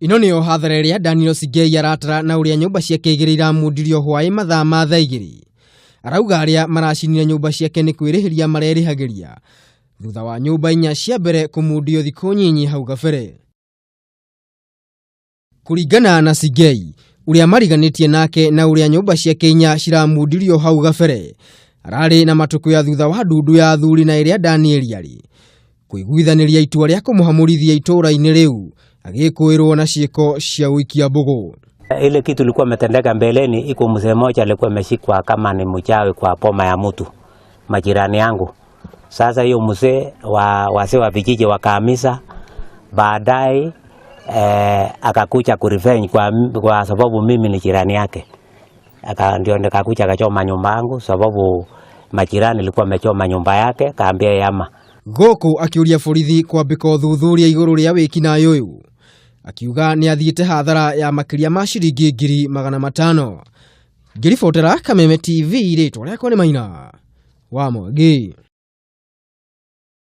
Ĩno nĩyo hathara ĩrĩa Daniel Sigei aratara na ũrĩa nyũmba ciake igĩrĩ iramundirio hwaĩ mathaa ma thaa 2. Arauga arĩa maracinire nyũmba ciake nĩ kwĩrĩhĩria marerĩhagĩria thutha wa nyũmba 4 cia mbere kũmundio thikũ nyinyi hau kabere. Kũringana na Sigei, ũrĩa mariganĩtie nake na ũrĩa nyũmba ciake 4 ciramundirio hau kabere, ararĩ na matũkũya thutha wa ndundu ya athuri na ĩrĩa Daniel arĩ kũiguithanĩria itua rĩa kũmũhamũrithia itũũra-inĩ rĩu agĩkũĩrwo na ciĩko cia ũikia mbũgũ. Ile kitu ilikuwa imetendeka mbeleni, iko mzee mmoja alikuwa ameshikwa kama ni mchawi kwa boma ya mtu majirani yangu. Sasa hiyo mzee wa wazee wa vijiji wakahamisa, baadaye akakuja ku revenge kwa sababu mimi ni jirani yake. Ndio nikakuja akachoma nyumba yangu sababu majirani ilikuwa amechoma nyumba yake, kaambia yama. Gũkũ akĩũria borithi kwambĩka ũthuthuria igũrũ rĩa wĩkinaĩ ũyũ, akiuga nĩ athiĩte hathara ya makĩria ma ciringi 500,000. Ngĩribotera Kameme TV, rĩtwa rĩakwa nĩ Maina wa Mwangi.